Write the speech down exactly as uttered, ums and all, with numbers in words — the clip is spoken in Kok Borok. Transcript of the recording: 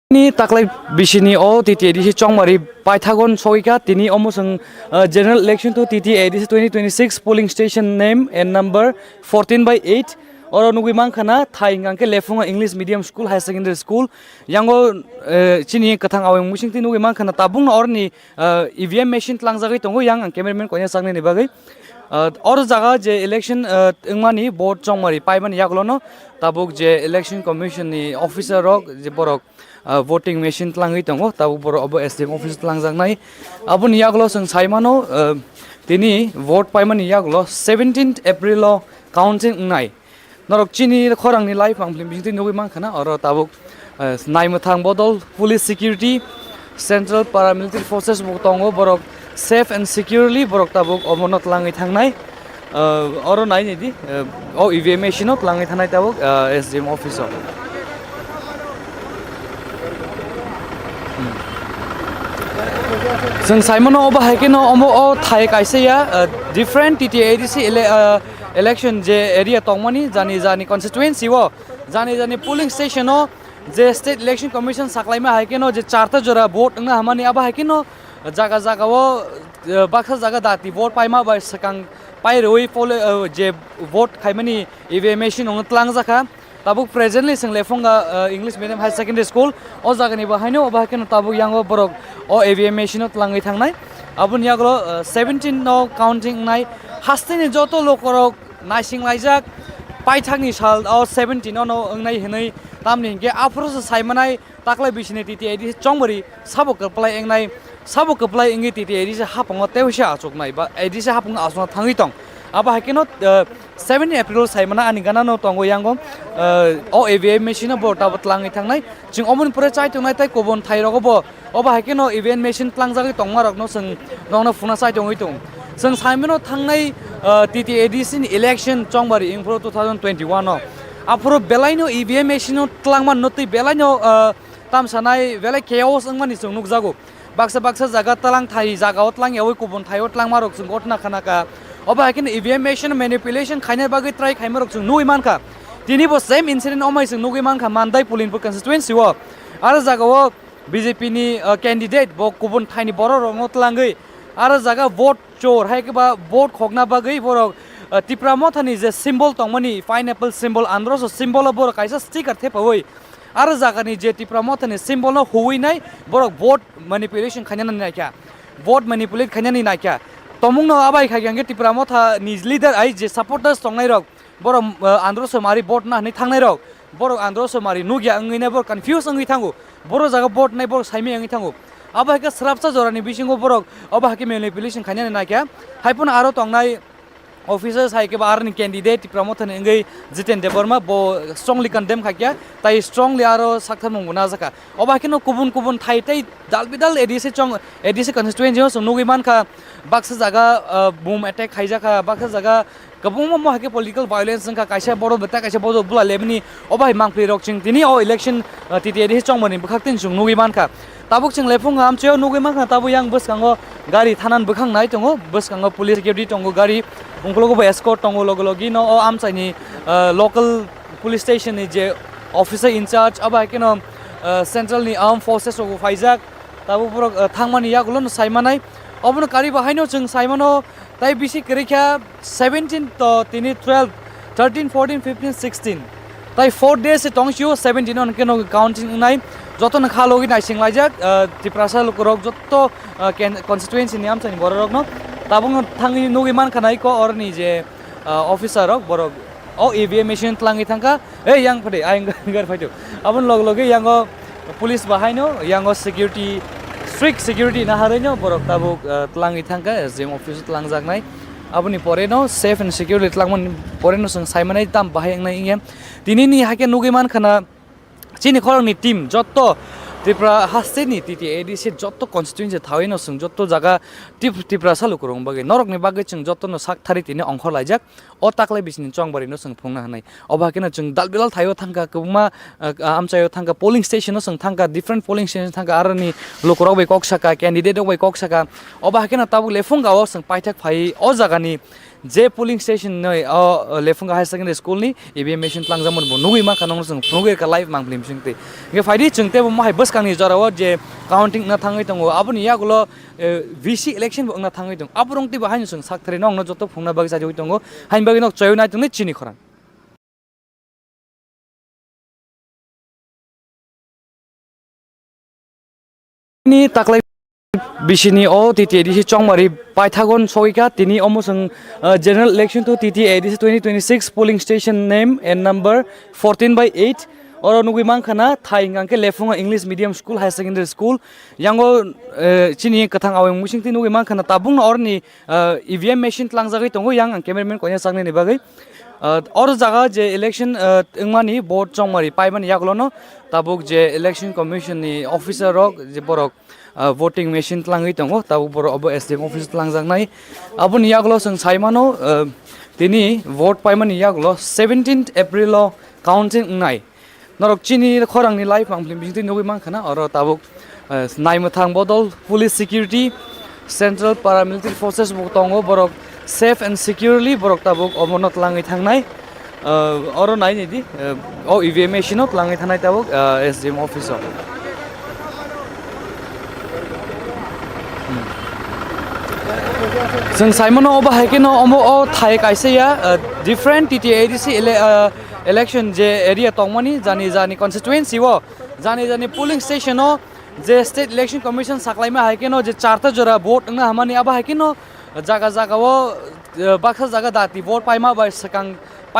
Ni taklai bisini o T T A D C Chongmari paithagon sogika tini omo song, uh, general election to T T A D C twenty twenty-six polling station name and number fourteen by eight. Oro nugui mankha na thai hingkha khe Lephunga English Medium School, Higher Secondary School. Yango, uh, chini kwthang aweng musingti nugui mankha na tabukno oroni, uh, E V M machine tlangjagwi tongo yang ang cameraman koina chaknani bagwi. Uh, oro jaga je election, uh, wngmani vote chongmari paimani yagulono tabuk je election commission ni officer rok je borok ah, voting machine tlangwi tongo, tabuk borok obo S D M office tlangjaknai. Aboni yagulo chwng sai mano, ah, tini vote paimani yagulo seventeenth April o counting wngnai. Norok chini khorangni live ang film bisingtwi nugwi mankha na, oro tabuk, ah, naimwthang bodol police security, central paramilitary forces bo tongo, borok safe and securely borok tabuk obono tlangwi thangnai. Ah, oro nai nai di, ah, o E V M machine o tlangwi thanai tabuk, ah, S D M office o. Hmm. Chwng sai mano obo hai kheno omo o thai kaisa ya, ah, different T T A D C ele-, ah, election je area tongmani jani jani constituency o, jani jani polling station o je State Election Commission saklaima hai kheno je charta jora vote wngna hamani abo hai kheno jaga jaga o, eh, baksa jaga dati vote paima bai swkang pai rwi pole, eh, je vote khaimani E V M machine wngo tlangjak kha. Tabuk presently chwng Lephunga, eh, English Medium Higher Secondary School, o jagani bo haino obo hai kheno tabuk yango borok o E V M machine o tlangwi thangnai. Aboni yagulo, eh, seventeen no counting wngnai, hasteni joto lokorok naising laijak, paithakni sal o seventeen no wngnai hinwi, tamni hinkhe aphuru se sai manai, taklai bisini T T A D C Chongmari sabo kwplai wngnai, sabo kwplai wngwi T T A D C haphungo tei se achuknai ba A D C haphungo achukna thangwi tong. Abo hai kheno, eh, seventeen April sai mana ani gana no tongo yango, eh, o E V M machine no bo tabuk tlangwi thangnai. Chwng oboni pore chai tongnai tei kubun thai rogo bo obo hai kheno E V M machine tlangjagwi tongma rokno chwng nokno phuna chai tongwi tong. Chwng sai mano thangnai, eh, T T A D C ni election Chongmari wngphuru two thousand twenty-one o. Aphuru belaino E V M machine no tlangma no twi belaino, eh, tamsanai belai chaos wngmani chwng nukjago. Baksa baksa jaga tlang thai jagao tlang yaui kubun thaio tlangma rok chwng gotna khana kha. Obo hai kheno E V M machine manipulation khaina bagwi try khaima rok chwng nugui mankha. Tini bo same incident omai chwng nugui mankha Mandai Pulinpur constituency o. Aro jagao B J P ni, uh, candidate bo kubun thaini borok rokno tlangwi aro jaga vote chor hai khe ba vote khokna bagwi borok, uh, Tipra Mothani je symbol tongmani pineapple symbol androso symbol o borok kaisa sticker thepaui aro jagani je Tipra Mothani symbol no huui nai borok vote manipulation khainani naikha, vote manipulate khainani naikha. Tomungno abai khaikhe Tipra Mothani leader ai je supporters tongnai rok borok, uh, androso mari vote na hinwi thangnai rok. Borok andro somari nugya wngwi nai borok confuse wngwi thango. Borok jaga vote nai borok saimaya wngwi thango. Abo hai khe swrapsa jorani bisingo borok obo hai khe manipulation khainani naikha. Hai phano aro tongnai officers hai khe ba aroni candidate Tipra Mothani wngwi Jiten Debbarma bo strongly condemn khaikha. Tai strongly aro saktharmung bo najakha. Obo hai kheno kubun kubun thai tei dal bidal A D C chong, A D C constituency o chwng nugwi mankha. Baksa jaga, ah, boom attack khaijakha, baksa jaga kwbangma mo hai khe political violence wngkha, kaisa borok bwta, kaisa borok bwla lemani, obo hai mangpli rok chwng tini o election, ah, T T A D C chongmani bwkhak tini chwng nugwi mankha. Tabuk chwng Lephunga amchaio nugwi mankha, tabuk yang bwskango gari thanan bwkhak nai tongo, bwskango police security tongo, gari ungkologo bo escort tongo, logi logi no o amchaini, ah, local police station ni je officer in charge, abo hai kheno, ah, central ni armed forces rok bo phaijak, tabuk borok, ah, thangmani yagulo no sai manai, obono kari bo haino chwng sai mano. Tai bisi kwrwi kha seventeen to tini twelve, thirteen, fourteen, fifteen, sixteen. Tai four days se tong sio seventeen on keno counting nai. Joto no kha logi naising laijak, ah, Tiprasa lukurok joto, ah, ken-, constituency ni amchani borok rok no. Tabuk no thangwi nugwi man kha nai ko oroni je, ah, officer rok borok o E V M machine tlangwi thangkha. Ei yang phade ayang gar phaidu. Abon log logi yango police bahaino, yango security, strict security naharino borok tabuk, ah, tlangwi thangkha, S D M office o tlangjaknai. Aboni poreno safe and securely tlangmani poreno chwng saimanai tam bahai wngnai wngya. Tinini hakhe nugwi mankha na chini khorokni team jotto Tripura hasteni T T A D C jotto constituency thawino chwng jotto jaga Tip-, Tiprasa lukurokni bagwi norokni bagwi chwng jottono sak thari tini ongkhor laijak. O taklai bisini chongbarino chwng phunukna hwnwi. Obo hakhe no chwng dal bilal thaio thangkha, kwbangma, ah, amchaio thangkha, polling station o chwng thangkha, different polling station thangkha, aroni lukurok bai kok saka, candidate rok bai kok saka. Obo hakhe no tabuk Lephunga o chwng paithak phai o jagani Je polling station noi o, o Lefunga Higher Secondary School ni E V M machine tlangjakmani bo nugwi mankha, nokno chwng phunugwi rwkha live mangpili bisingtwi. Hingke phaidi chwng teibo mohai bwskangni jorao je counting wngna thangwi tongo, aboni yagulo, eh, V C election bo wngna thangwi tongo. Aborok teibo haino chwng sakthari nokno joto phunukna bagwi chajawi tongo, haini bagwi nok chaywi nai tongnai chini khorang. Ni taklai bisini o T T A D C Chongmari paithagon sogika tini omo chwng, uh, general election to T T A D C twenty twenty-six polling station name and number fourteen by eight. Oro nugwi mankha na thai hingkha khe Lefunga English Medium School, Higher Secondary School. Yango, uh, chini kwthang aweng musingtwi nugwi mankha na tabukno oroni, uh, E V M machine tlangjagwi tongo yang ang cameraman koina chaknani bagwi. Uh, oro jaga je election, uh, wngmani vote chongmari paimani yagulono tabuk je election commission ni officer rok je borok, uh, voting machine tlangwi tongo, tabuk borok obo S D M office tlangjaknai. Aboni yagulo chwng saimano, uh, tini vote paimani yagulo seventeenth April o counting wngnai. Norok chini khorangni live mangpili bisingtwi nugwi mankha na oro tabuk, eh, naimwthang bodol police security, central paramilitary forces bo tongo, borok safe and securely borok tabuk omono tlangwi thangnai. Eh, oro naini di, eh, o E V M machine o tlangwi thangnai tabuk, eh, S D M office o. Hmm. Chwng saimano obo hai kheno omo o thai kaisa ya, eh, different T T A D C ele-, eh, election je area tongmani jani jani constituency o, jani jani polling station o je State Election Commission saklaima hai kheno je charta jora vote wngna hamani abo hai kheno jaga jaga o, eh, baksa jaga dati vote paima bai swkang